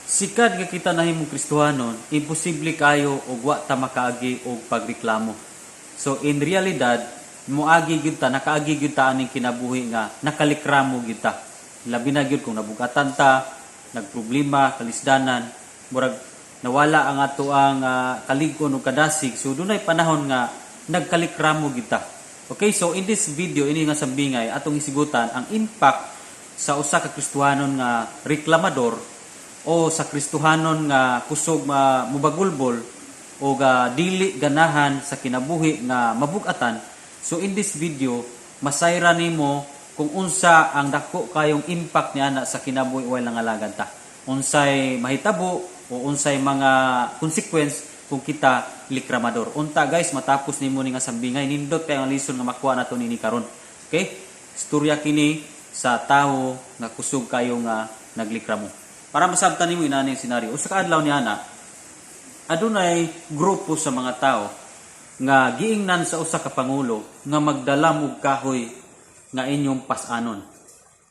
Sikad nga kita nahimong Kristohanon, imposible kayo og wa ta makaagi og pagreklamo. So in realidad, moagi gyud ta, nakaagi gyud ta aning kinabuhi nga nakalikramo gyud ta. Labi na gyud kung nabugatan ta, nagproblema, kalisdanan, murag nawala ang ato ang kalig-on ug kadasig. So dunay panahon nga nagkalikramo gyud ta. Okay, so in this video, ini nga sambingay atong hisgutan ang impact sa usa ka Kristohanon nga reklamador o sa Kristohanon nga kusog ma mubagulbol o ga dili ganahan sa kinabuhi nga mabugatan. So in this video, masayra nimo kung unsa ang dako kayong impact niya na sa kinabuhi while nangalagan ta. Unsay mahitabo o unsay mga consequence kung kita likramador. Unta guys, matapos nimo ni nga sambingay, nindot kay ang lesson nga makuha nato nini karon. Okay? Istorya kini sa tawo nga kusog kayo nga naglikramo. Para masabtan nimo inani ang senaryo. Usa ka adlaw niya na adunay grupo sa mga tao nga giingnan sa usa ka pangulo nga magdala og kahoy nga inyong pas-anon.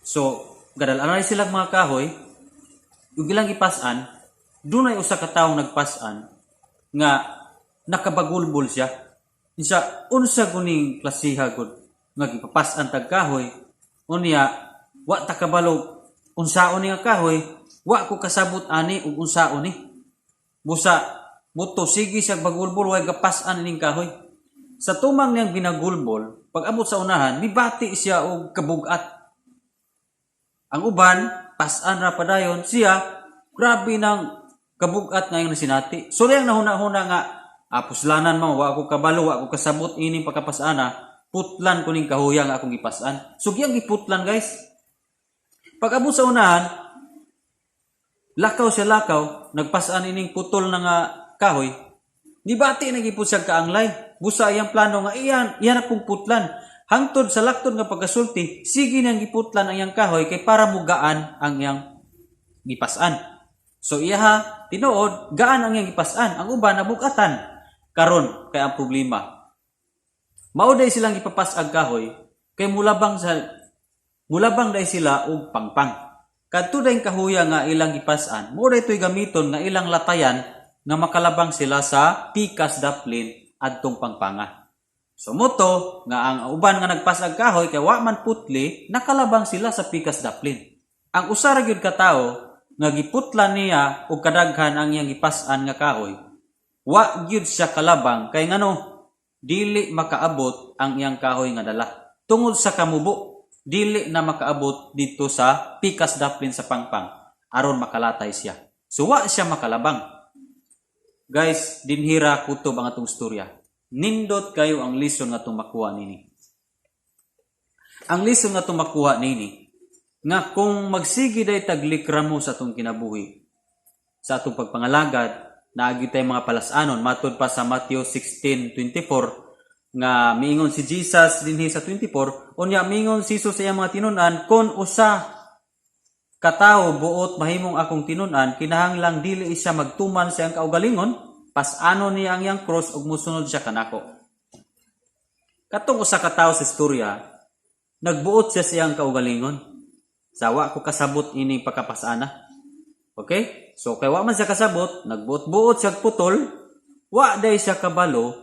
So, gadala sila mga kahoy, ug ilang ipas-an, dunay usa ka tawo nagpas-an nga nakabagulbol siya. Insa unsa guning klasiha gud nga gipapas-an tag kahoy, unya wa ta kabalo unsaon ni nga kahoy, wa ko kasabot ani ug unsaon ni. Busa muto sige siya bagulbol way gapas-an ining kahoy. Sa tumang niyang binagulbol, pag abot sa unahan, mibati siya og kabugat. Ang uban, pas-an ra padayon, siya, grabe nang kabugat nga iyang nasinati. So iyang nahuna-huna nga, puslanan mo, wa ako kabalo, wa ako kasabot ining pagkapasana, putlan ko ning kahuya nga akong gipas-an. So giyang giputlan, guys. Pag abot sa unahan, lakaw siya lakaw, nagpasan ining putol na nga kahoy, nibati na gipud siya kaanglay. Busa iyang plano nga iyan, iyan na pong putlan. Hangtod sa laktod nga pagkasulti, sige nang giputlan ang iyang kahoy kay para mugaan ang iyang gipasan. So iyaha, tinuod, gaan ang iyang gipasan. Ang uban nabugatan. Karon kay ang problema. Mao day silang gipapas-ag kahoy kay mulabang day sila og pangpang. Kadto day kahuya nga ilang gipas-an, mao day to'y gamiton nga ilang latayan nga makalabang sila sa pikas daplin adtong pangpanga. So moto nga ang uban nga nagpas-ag kahoy kay wa man putli, nakalabang sila sa pikas daplin. Ang usa ra gyud ka tawo nga giputlan niya og kadaghan ang iyang gipas-an nga kahoy, wa gyud siya kalabang kay ngano dili makaabot ang iyang kahoy nga dala. Tungod sa kamubo, dili na makaabot dito sa pikas daplin sa pangpang aron makalatay siya. So wa siya makalabang. Guys, dinhira kutob ang atong istorya. Nindot kayo ang lesson nga atong makuha nini. Ang lesson nga atong makuha nini nga kung magsige day taglikramo sa atong kinabuhi, sa atong pagpangalagad, naagi tay mga palasanon matud pa sa Matthew 16:24 nga miingon si Jesus dinhi sa 24, unya miingon si Jesus sa iyang mga tinun-an, "Kon usa katawo buot mahimong akong tinun-an, kinahanglang dili siya magtuman sa iyang kaugalingon, pas-anon niya ang iyang cross ug mosunod siya kanako." Katong usa ka tawo sa istorya, nagbuot siya sa iyang kaugalingon. Sawa ko kasabot ining pagkapasana. Okay? So kay wa man siya kasabot, nagbuot-buot siya putol, wa day siya kabalo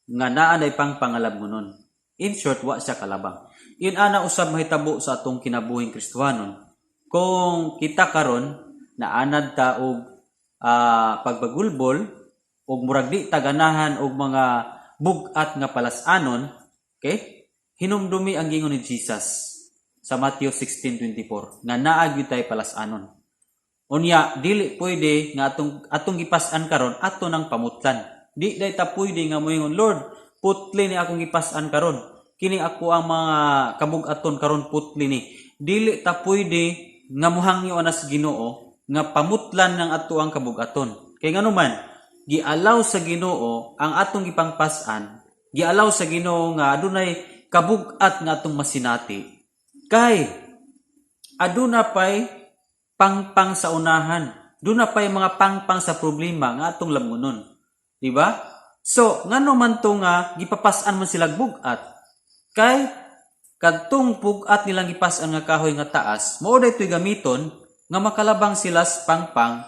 nga naa day pang pangalabngonon. In short, wa siya kalabang. In ana usab mahitabo sa atong kinabuhing Kristohanon. Kung kita karon naanad ta og pagbagulbol og murag di taganahan og mga bug-at nga palasanon, okay? Hinumdumi ang gingon ni Jesus sa Matthew 16:24 nga naa gyud tay palasanon. Unya dili pwede nga atong atong gipas-an karon ato nang pamutlan. Di day ta pwede nga moingon, "Lord, putli ni akong gipas-an karon. Kini ako ang mga kabug-aton karon, putli ni." Dili ta pwede nga muhangyo ana sa Ginoo nga pamutlan ng ato ang kabug-aton. Kay ngano man gialaw sa Ginoo ang atong gipangpas-an, gialaw sa Ginoo nga adunay kabug-at nga atong masinati. Kay aduna pay pangpang sa unahan. Duna pay mga pangpang sa problema nga atong lamgonon. Di ba? So, ngano man to nga gipapas-an man sila bug-at? Kay kadtong bug-at nilang gipas-an nga kahoy nga taas, mao day to'y gamiton nga makalabang sila sa pangpang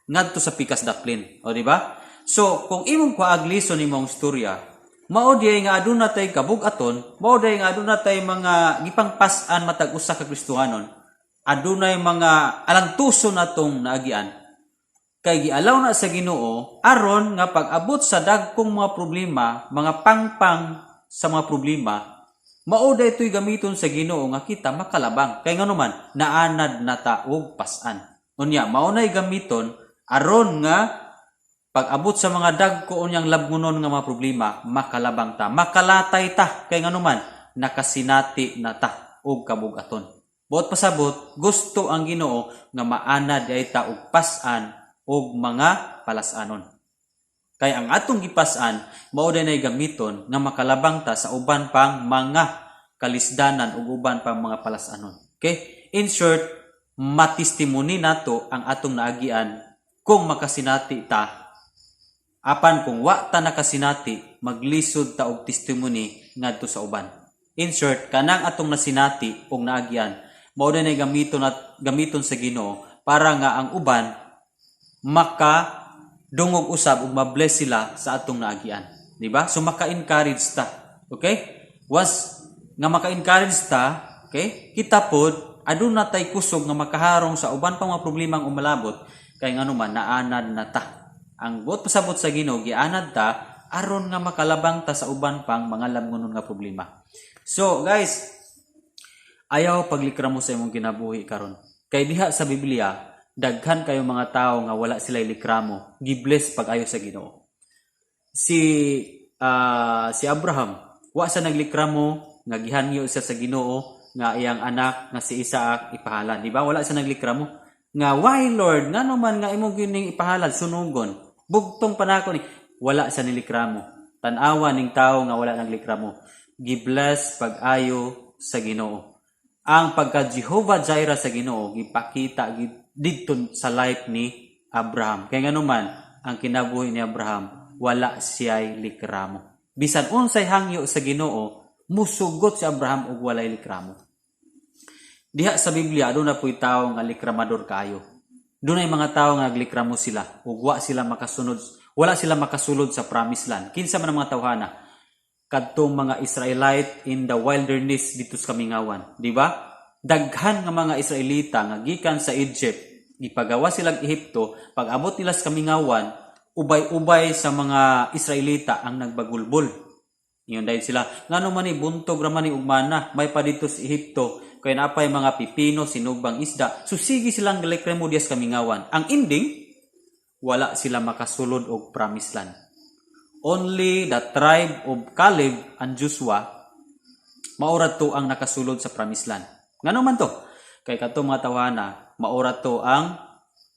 ngadto sa pikas daplin. O, di ba? So, kung imong kuaglison imong storya, mao diay nga aduna tay kabug-aton, mao diay nga aduna tay mga gipangpas-an matag usa ka Kristohanon, adunay mga alantuson natong naagian kay gialaw na sa Ginoo aron nga pag-abot sa dagkong mga problema, mga pangpang sa mga problema, mao ito'y gamiton sa Ginoo nga kita makalabang. Kay ngano man, naanad na ta og pas-an. Unya, mao na'y gamiton aron nga pag-abot sa mga dagko unyang labngunon nga mga problema, makalabang ta, makalatay ta, kay ngano man, nakasinati na ta og kabug-aton. Buot pasabot, gusto ang Ginoo nga maanad ay ta og pas-an og mga palas-anon. Kay ang atong gipas-an, mao nay gamiton nga makalabang ta sa uban pang mga kalisdanan ug uban pang mga palas-anon. Okay? In short, matestimony nato ang atong naagian kung makasinati ta. Apan kung wa ta nakasinati, maglisod ta og testimony ngadto sa uban. In short, kanang atong nasinati og naagian, mao nay gamiton at gamiton sa Ginoo para nga ang uban maka dungog usab ug mabless sila sa atong naagian. Di ba? So maka-encourage ta. Okay? Once nga maka-encourage ta, okay? Kita pod aduna tay kusog nga makaharong sa uban pang mga problemang umalabot kay ngano man, naanad na ta. Ang buot pasabot sa Ginoo, gianad ta aron nga makalabang ta sa uban pang mga lamngonon nga problema. So, guys, ayaw paglikramo sa imong kinabuhi karon. Kay diha sa Biblia, daghan kayo mga tao nga wala sila likramo, gibless pag-ayo sa Ginoo. Si Abraham, wa sa naglikramo nga gihangyo siya sa Ginoo nga iyang anak nga si Isaac ipahalad, di ba? Wala siya naglikramo nga, "Why, Lord, ngano man nga imo gining ipahalad, sunugon? Bugtong panako ni." Wala sa nilikramo. Tan-awa ning tao nga wala naglikramo. Gibless pag-ayo sa Ginoo. Ang pagka Jehovah Jireh sa Ginoo gipakita didto sa life ni Abraham. Kay ngano man, ang kinabuhi ni Abraham, wala siya'y likramo. Bisan unsay hangyo sa Ginoo, musugot si Abraham og walay likramo. Diha sa Biblia, aduna po'y tawo nga likramador kaayo. Dunay mga tawo nga naglikramo sila ug wa sila makasunod, wala sila makasulod sa promised land. Kinsa man ang mga tawhana? Kadtong mga Israelite in the wilderness dito sa kamingawan, di ba? Daghan nga mga Israelita nga gikan sa Egypt, gipagawa silang Ehipto, pag abot nila sa kamingawan, ubay-ubay sa mga Israelita ang nagbagulbol. Ingon dahil sila, "Ngano man ni buntog ra man ni og mana, may pa dito sa Ehipto, kay napay mga pipino, sinubang isda." So sige silang galikremo diya sa kamingawan. Ang ending, wala sila makasulod og promised land. Only the tribe of Caleb and Joshua maura to ang nakasulod sa promised land. Ngano man to? Kay katong mga tawhana, maura to ang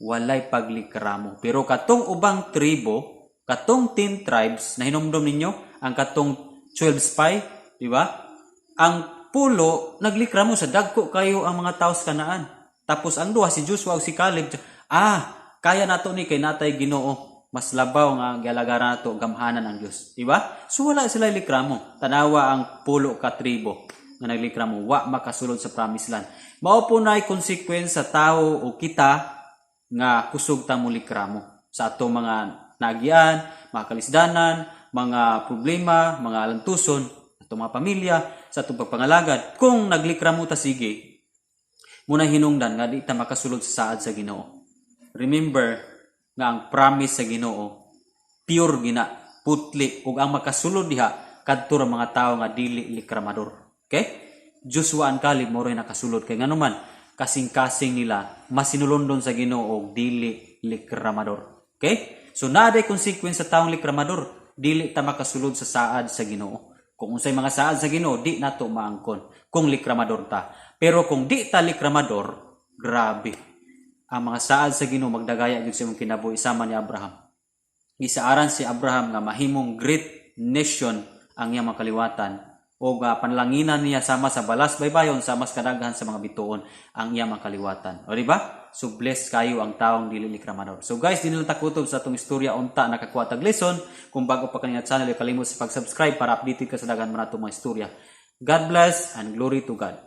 walay paglikramo. Pero katong ubang tribo, katong 10 tribes, na hinumdom ninyo, ang katong 12 spy, di ba? Ang pulo, naglikramo sa dagko kayo ang mga tao sa Kanaan. Tapos ang duha, si Joshua ug si Caleb, "Ah, kaya nato ni kay natay Ginoo. Mas labaw nga gialagaran nato, gamhanan ang Dios." Di ba? So wala sila likramo. Tanawa ang pulo ka tribo nga naglikramo, wa makasulod sa promised land. Mao po na'y consequence sa tao o kita nga kusog ta mo likramo sa ato mga naagian, mga kalisdanan, mga problema, mga alantuson, atong mga pamilya, sa atong pagpangalagad. Kung naglikramo ta sige, muna hinungdan nga di ta makasulod sa saad sa Ginoo. Remember nga ang promise sa Ginoo pure gina, putli, ug ang makasulod diha kadto ra mga tawo nga dili likramador. Okay? Joshua and Caleb mo nakasulod kay ngano man, kasing-kasing nila masinulondon sa Ginoo og dili likramador. Okay? So naa day consequence sa taong likramador, dili ta makasulod sa saad sa Ginoo. Kung unsay mga saad sa Ginoo, di nato maangkon kung likramador ta. Pero kung di ta likramador, grabe. Ang mga saad sa Ginoo magdagaya gyud sa imong kinabuhi sama ni Abraham. Gisaaran si Abraham nga mahimong great nation ang iyang mga kaliwatan o panlanginan niya sama sa balas baybayon, sama sa kadaghan sa mga bituon ang iyang mga kaliwatan. O, di ba? So bless kayo ang taong dili likramador. So guys, di lang takutob sa atong istorya, unta nakakuha tag lesson. Kung bago pa kani channel, kalimot sa pag-subscribe para updated ka sa daghan man nato mga istorya. God bless and glory to God.